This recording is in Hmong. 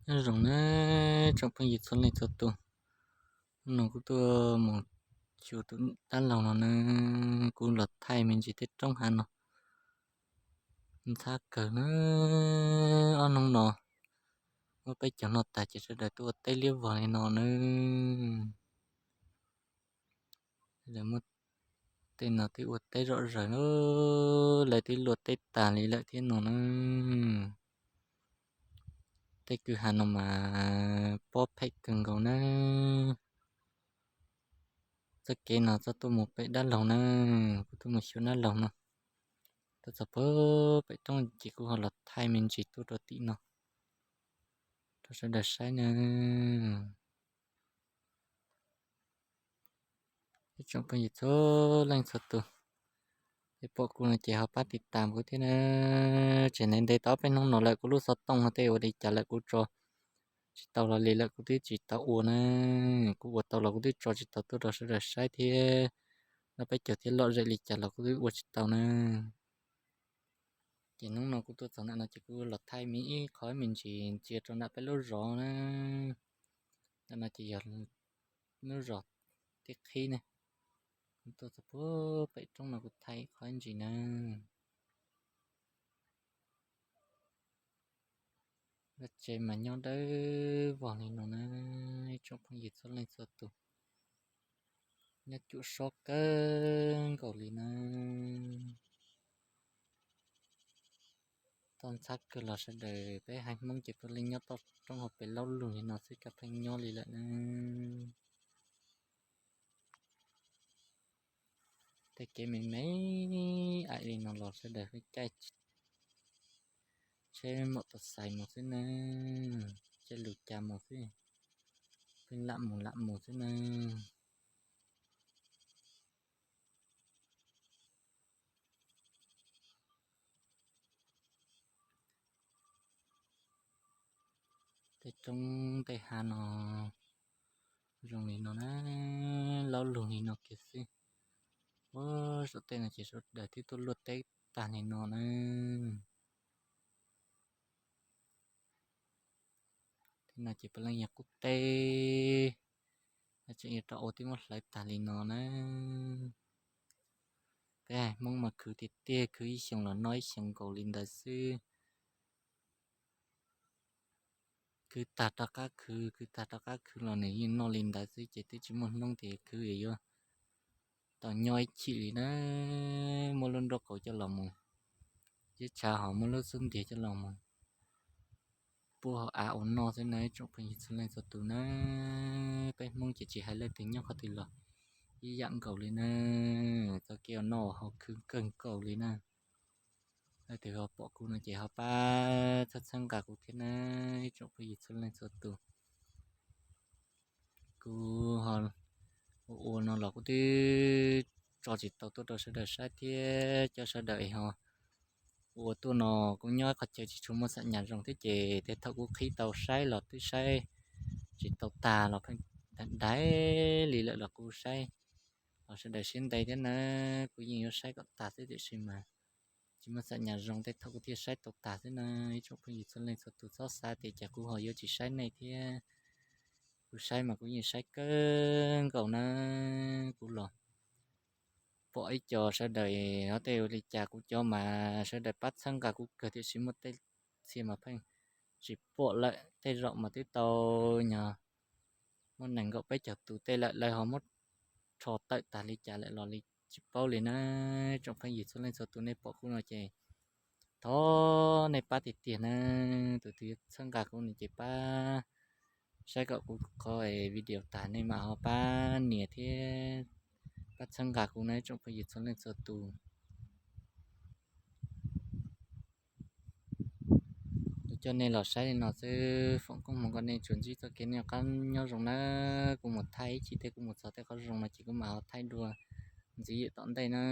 Nyob zoo na tsoom phooj ywg txhua leej txhua tus, hnub no kuv tuaj mus xyuas tus dab laug no na, kuv los thaij me ntsis tej roob hav no ntxhab kawg na. Ob hnub no muab peb caug no tas ces sawv daws tuaj ua teb liab vog li no na. Lawv muab tej no twb ua teb zom zaws na, lawv twb luaj teb tas li lawm thiab no na. Tej kwj ha no mas pob phem kawg nkaus na. Txoj kev no txoj tuaj mus pem dab laug na, kuv tuaj mus xyuas dab laug no. Tuaj txog pem roob ces kuv ho los thaij me ntsis tuaj rau tim no rau sawv daws saib na. Ib tsoom phooj ywg txhua leej txhua tus, es pom kuv no ces ho pab tiv tam kuv thiab na. Tseem ntev ntev tau peb hnub no lawm kuv lub xov tooj no tej ua li cas lawm kuv tso tsis tau los li lawm kuv twb tsis tau ua na. Kuv ua tau los kuv twb tso tsis tau tuaj rau sawv daws saib thiab, no peb caug thiab lom zem li cas los kuv twb ua tsis tau na. Ces hnub no kuv tuaj txog nram no ces kuv los thaij me ib qho me ntsis ntsia rau nram peb lub zos na. Nram no ces yog lub zos Tij Qhib ne. Kuv tuaj txog pem roob no kuv thaij ib qho ib ntsis na. Vaj tsev mas nyob dawb vog li no na, ib tsoom phooj ywg txhua leej txhua tus, nyob cuam sob kawg nkaus li na. Toj ntxhab kawg los sawv daws peb haiv Hmoob ces puav leej nyob toj roob hauv pes laub lug li no xwb, cov pheej nyob li lawm na. Tej kev me me aim li no los sawv daws pheej caij tsheb mom tos xais mus xwb na, caij lus cas mus xwb, pheej lam mus lam mus xwb na. Tej roob tej hav no zoo li no na, laub lug li no kiag xwb. Ua saum tej no ces sawv daws twb tuaj luaj teb tag li no na. Tej no ces puav leej yog qub teb, tseem yuav rau ua twb muab hlawv tag li no na. Peb haiv Hmoob mas khwv tiag tiag, khwv ib xyoos los noj ib xyoos nkaus li ntawd xwb. Khwv tag rov qab khwv, khwv tag rov qab khwv los nws yeej noj li ntawd xwb ces twb tsis muaj hnub tias khwv yuav tau nyob ib chim li na. Muab lub nraub qaum coj los mus, yeb tshav ho muab lub xub ntiag coj los mus pub hauv av ua noj xwb na, ib tsoom phooj ywg txhua leej txhua tus na. Peb Hmoob ces tsis hais leej twg nyob qhov twg los ib yam nkaus li na, txoj kev ua noj ua haus khwv kawg nkaus li na. Leej twg ho pom kuv no ces ho pab txhawb txhawb nqa kuv thiab na, ib tsoom phooj ywg txhua leej txhua tus. Kuv ho ua ua no los kuv twb tso tsis tau tuaj rau sawv daws saib thiab cov sawv daws ho ua tuaj no kuv nyob qhov chaw tsis tshua muaj xam nyas zoo thiab ces tej thaum kuv qhib tau saib los twb saib tsis tau tag los pheej daiv li lawm los kuv saib los sawv daws siab ntev thiab na. Kuv yeej yuav saib kom tag xwb tiam sis mas tsis muaj xam nyas zoo tej thaum kuv thiaj saib tau tag xwb na. Ib tsoom phooj ywg txhua leej txhua tus txhob xav tias cas kuv ho yuav tsis saib nej thiab. Kuv saib mas kuv yeej saib kawg nkaus na. Kuv los pom ib co sawv daws ho tej ua li cas kuv cov mas sawv daws pab txhawb nqa kuv kawg tiam sis muaj tej txhia mas pheej tsis pom lawm, tej zaum mas twb tau nyog muaj nees nkaum peb caug tus tej lawm lawv ho muab rho tawm tag li cas lawm los li tsis paub li na. Tsoom phooj ywg txhua leej txhua tus nej pom kuv no ces thov nej pab tiag tiag na. Tus twg txhawb nqa kuv no ces pab saib kom kuv qhov video tag nej mam ho pab nias thiab pab txhawb nqa kuv na ib tsoom phooj ywg txhua leej txhua tus. Kuv coj nej los saib li no xwb, foom koob hmoov kom nej tsuas ntsib txoj kev noj qab nyob zoo na. Kuv mus thaij ib chim thiab kuv mus txog tej qhov zoo no ces kuv mam ho thaij dua ntxiv tom ntej na.